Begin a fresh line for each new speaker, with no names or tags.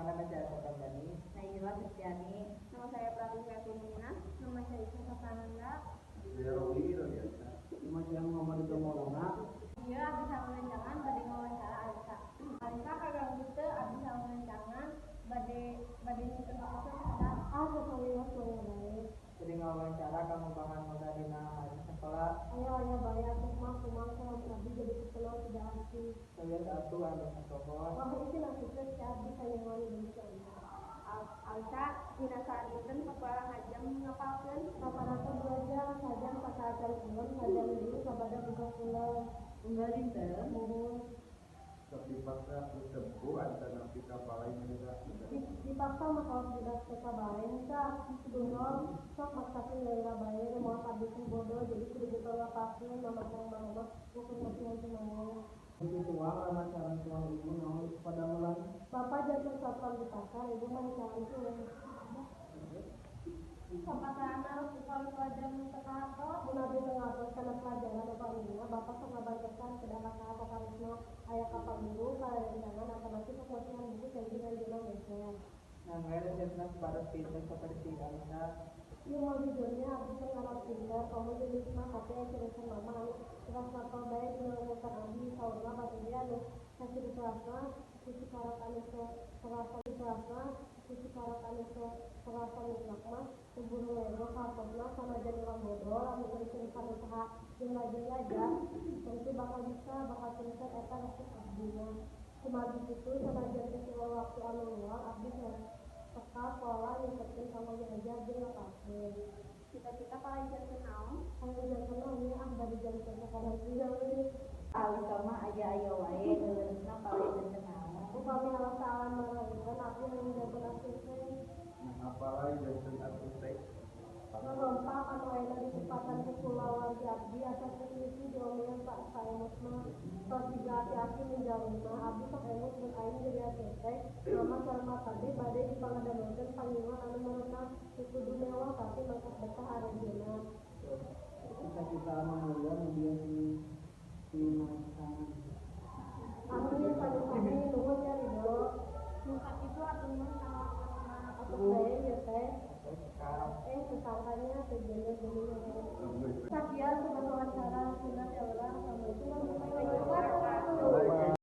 Nama saya Asep Ramdhani.
Naila Septiani.
Nama saya Pratiwi Minah.
Nama saya Isa Sasananda.
Saya Robi Robiansa.
Nama saya Muhammad Ridho Maulana.
Iya, abdi sareng rencangan bade ngawancara Alisa. Alisa kaganggu teu abdi sareng rencangan bade bade nyungkeun waktu sakedap.
Ah, sawios mangga bae.
Jadi ngawancara kanggo bahan modal dina hari sekolah.
Aya aya bae atuh mah kumaha salam abdi jadi terkenal tidak asik.
Sawios atuh anu satohon.
Wah, ieu nasibna si abdi kanyahoan deui si Alisa.
Alisa dina sadinten sabaraha jam ngapalkeun?
Rata-rata 2 jam, sajam saacan kulon, sajam deui sabada buka kulon.
Unggal dinten?
Muhun.
Sok dipaksa ku tempuh atanapi kapalai nyalira?
Dipaksa mah kawas budak TK bae sa. Dunol sok maksakeun nyalira bae nu moal abdi teh bodoh jadi kudu getol ngapalkeun mama sareng mama ukur masihan tumangan.
Bukti tuang rama sareng tuang ibu naon padamelan?
Bapak janten satpam di pasar, ibu mah hicalan kue.
Sapasana upami pelajaran teu kahartos?
Mun abdi teu ngartos kana pelajaran upamina bapak sok ngabantosan kedah ka saha paparosna aya ka pa guru ka rerencangan atanapi sok masihan buku canggi anjeunna meser.
Naon wae resepna supados pinter saperti Alisa?
Ieu mah jujurnya abdi teu ngarah pinter komo jeulis mah, tapi aya cirisan mama anu teras ngapal bae dina lumutan abdi. Saurna batur ge anu sasih di kelasna ku cikarok anu serasa di kelasna ku cikarok anu serasa mutlak mah teu buru lego kahartosna. Sanajan urang bodoh, lamun terus-terusan usaha jeung rajin belajar tentu bakal bisa, bakal pinter. Eta resep abdi mah. Kumargi kitu, sanajan teu seueur waktu anu luang, abdi teka pola nyempetkeun kanggo diajar jeung ngapalkeun.
Cita-cita palay janten naon?
Hayang janten naon nya? Ah, bade janten sakaragia we.
Alisa mah aya-aya wae, leresna palay janten naon?
Upami Allah Ta'ala marengan, abdi hayang janten arsitek.
Naha palay janten arsitek?
Ngarompak anu ayeuna ditempatan ku kulawargi abdi asa sok lucu diomean saemut mah. Tos jiga aki-aki nu jalmi mah, abdi sok emut mun aing jadi arsitek, mama sareng bapak ge bade dipangadamelkeun pangingon anu meunang teu kudu mewah tapi mangkat betah arejeuna.
Cita-cita anu mulia mugia tinatanan.
Amin, sami-sami, nuhun nya Ridho.
Nu sakitu hatur nuhun kana waktosna.
Atuh bae ieu teh.
Cekap.
Eh, sasangkanya teu jeuneuh geuning. Sakian sobat wawancara sunat ya urang. Assalamualaikum warahmatullahi wabarakatuh.